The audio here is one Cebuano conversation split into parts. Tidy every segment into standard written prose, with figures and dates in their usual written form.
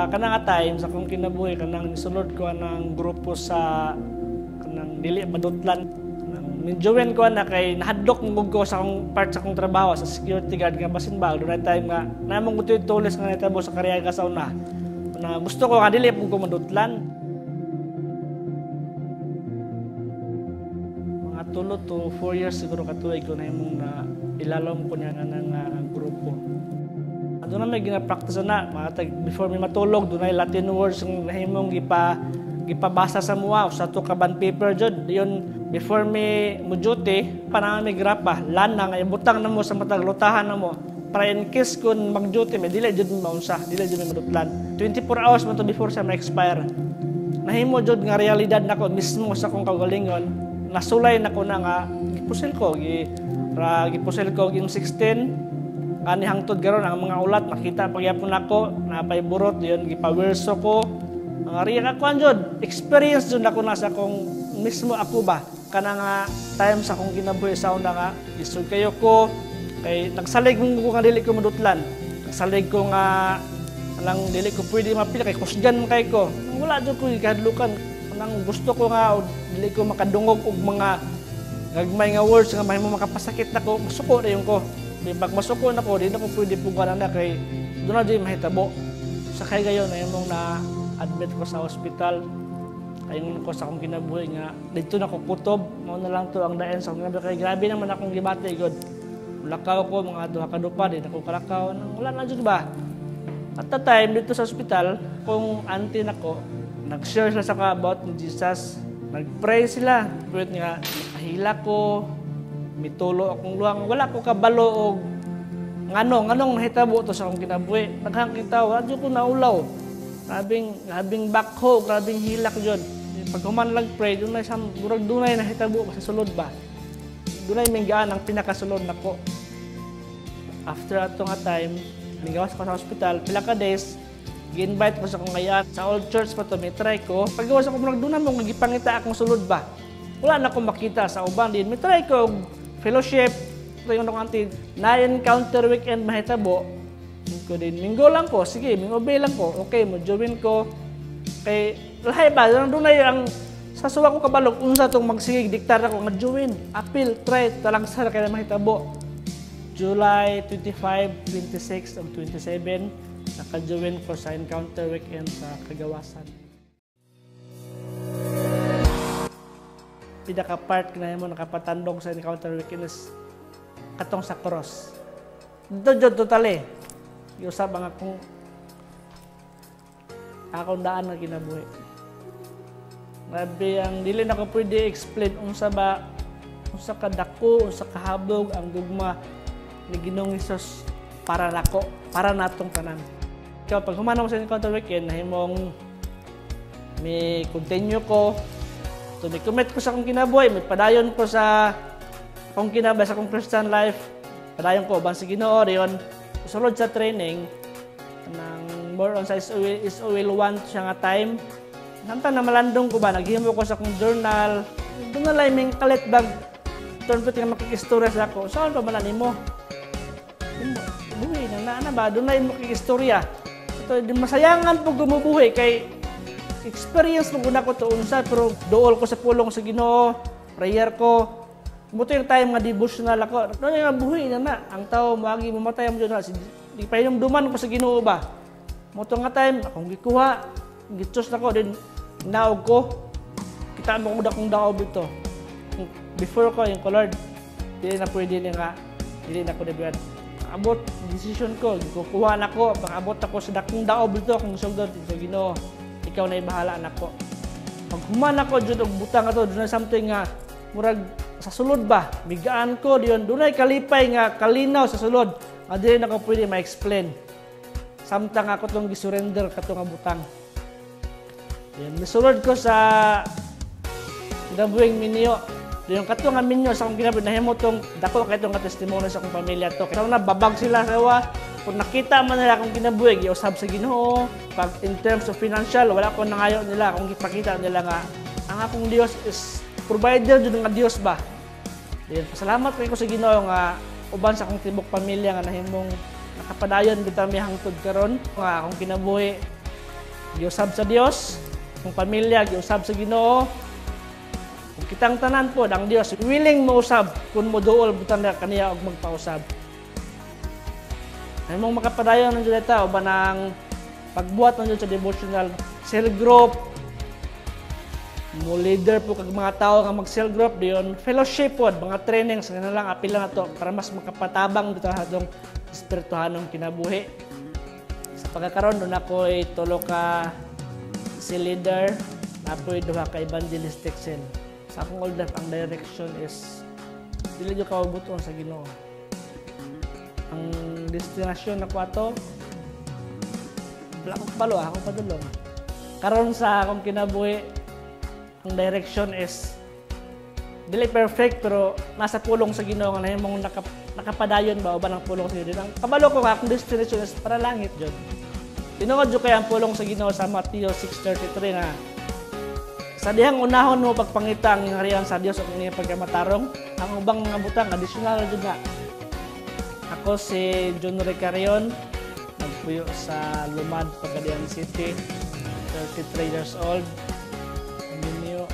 Sa kanang time sa akong kinabuhi, kanang nisulod ko ng grupo sa kanang dili madutlan. Kanang minjoin ko na kay nahadlok mong ko sa akong part sa akong trabaho sa security guard nga basin ba dunay time nga namong tulis nga nitabo sa Cariaga sa una. Na gusto ko nga dili pud ko madutlan. Mga 3 to 4 years siguro katuig ko na imong na ilalom ko niya nga ng grupo. Doon na may gina-practice na, mga before may matulog, doon ay Latin words ang nahimong gipabasa sa mua, sa to kaban paper jud. Yun, before may mo duty, panang may grapa, lana nga ibutang na mo sa matag lutahan na mo. Para in case kung mag-duty, may dili jud maunsa, dili jud may madutlan. 24 hours man to before siya ma-expire. Nahimo jud nga realidad nako mismo sa akong kaugalingon, nasulay nako na nga gipusil ko, gipusil ko yung 16. Kani hangtod karon ang mga ulat makita pagyapon nako napay burot yun gipawerso ko mga riya ka jud experience jud nako na sa akong mismo ako ba kana nga time sa akong kinabuhi sa una nga isog kayo ko kay nagsalig mo ko nga dili ko madutlan, nagsalig ko nga lang dili ko pwede mapila kay kusgan man kay ko, wala jud ko gikahadlukan nang gusto ko nga dili ko makadungog og mga gagmay nga words nga mahimo makapasakit nako, masuko na yung ko. Pag masuko na ko, di na ko pwede pugaran na kay doon na di mahitabo. Sa kay gayon na yung na-admit ko sa hospital, kayon ko sa akong kinabuhi nga, dito na ko kutob, mao na lang to ang daen sa akong kinabuhi. Kay grabe naman akong gibati, God. Lakaw ko, mga duha ka dupa, di na ko kalakaw. Wala na dyan ba? At the time, dito sa hospital, kung auntie na ko, nag-share sila sa about ni Jesus, nag-pray sila. Pwede nga, nakahila ko, mitulo akong luwang, wala ko kabalo og nganong nahitabo to sa akong kinabuhi. Daghang kita, wala jud ko naulaw. Grabing bakho, grabing hilak jud. Pag human lang pray, dunay sa murag dunay nahitabo sa sulod ba. Dunay minggaan ang pinakasulod nako. After ato nga time, migawas ko sa hospital, pila ka days, gi-invite ko sa akong ngayan. Sa old church pa to, may try ko. Paggawas ako murag dunay mo gipangita akong sulod ba. Wala na akong makita sa uban din. May try ko fellowship, ito yung auntie, na-encounter weekend mahitabo. Ko din, minggo lang ko, sige, mingobey lang ko, okay, mo join ko. Kay, lahi ba, doon na ang sa suwa ko kabalog, unsa itong magsigig, diktar ako, nga join, appeal, try, talangsar kaya mahitabo. July 25, 26, and 27, naka-join ko sa encounter weekend sa Kagawasan. Pinaka-part na mo nakapatandog sa encounter weekend is katong sa cross. Dito dyan totally. Iusap ang akong daan na kinabuhi. Grabe ang dili na ko pwede explain unsa ba, unsa kadako, unsa kahabog ang gugma ni Ginoong Hesus para nako, para natong tanan. Kaya pag humana mo sa encounter weekend, nahimong may continue ko. So, may commit ko sa akong kinabuhi, may padayon ko sa akong kinabuhi, sa akong Christian life. Padayon ko, uban sa Ginoo, diyon. Sulod sa training, ng more on sa SOL 1 siya nga time. Samtang na malandong ko ba, naghimo ko sa akong journal. Doon na lang, may kalit bag, turn ko nga makikistorya sa ako. Saan pa man nimo? Buhi, na na ba? Doon na yung makikistorya. Ito, masayangan po gumubuhi kay experience mo guna ko to unsa pero dool ko sa pulong sa Ginoo, prayer ko. Muto yung time nga devotional ako. Doon nga buhi na na ang tao moagi mamatay mo na di pa duman ko sa Ginoo ba. Muto nga time akong gikuha, gichos nako din naog ko. Kita mo kung dakong daob ito. Before ko yung Lord, dili na pwede ni nga dili na ko debian. Abot decision ko, gikuha nako, pag-abot ako sa dakong daob ito akong sugdon sa Ginoo. Ikaw na ibahala nako. Pag human ako jud og butang ato, dunay something nga murag sa sulod ba, migaan ko diyon, dunay kalipay nga kalinaw sa sulod nga dili na ko pwede ma-explain. Samtang ako tong gisurrender kato nga butang. Diyon misulod ko sa kinabuhing minyo. Diyon kato nga minyo sa akong kinabuhi nahimo tong dako kay tong testimony sa akong pamilya to. Kaya na babag sila sa wa. Kung nakita man nila akong kinabuhi, giusab sa Ginoo. Pag in terms of financial, wala ko nangayo nila. Kung gipakita nila nga, ang akong Dios is provider jud nga Dios ba. Then, pasalamat kay ko sa Ginoo nga uban sa akong tibok pamilya nga nahimong nakapadayon bitaw mi hangtod karon nga akong kinabuhi. Giusab sa Dios, ang pamilya giusab sa Ginoo. Ug kitang tanan pod, ang Dios willing mousab kung moduol butan na kaniya og magpausab. Ay mong makapadayon ng jud ta uban ang pagbuhat ng jud sa devotional, cell group, mo leader po kag mga tao nga mag cell group diyon, fellowship pod, mga trainings nga lang apila na to para mas makapatabang dito sa atong espirituhanong kinabuhi. Sa pagkakaron, duna ako'y tulo ka cell leader, napoy duha ka evangelistic cell. Sa akong old life, ang direction is dili jud kabubuton sa Ginoo. Ang destinasyon nako ato, wala ko kabalo, ako padulong. Karon sa akong kinabuhi, ang direction is dili perfect pero nasa pulong sa Ginoo nga nahimong nakapadayon ba uban ang pulong sa Ginoo. Ang kabalo ko nga akong destination is para langit jud. Tinuod jud kay ang pulong sa Ginoo sa Mateo 6:33 nga sa dihang unahon mo pagpangita ang harian sa Dios ug ang iyang pagkamatarong, ang ubang mga butang additional jud na. Ako si John Recarion, nagpuyo sa Lumad, Pagadian City, 33 years old. Minyo.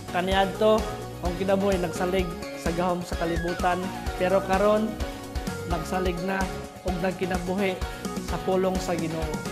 Kaniadto, akong kinabuhi nagsalig sa gahom sa kalibutan, pero karon nagsalig na og nagkinabuhi sa pulong sa Ginoo.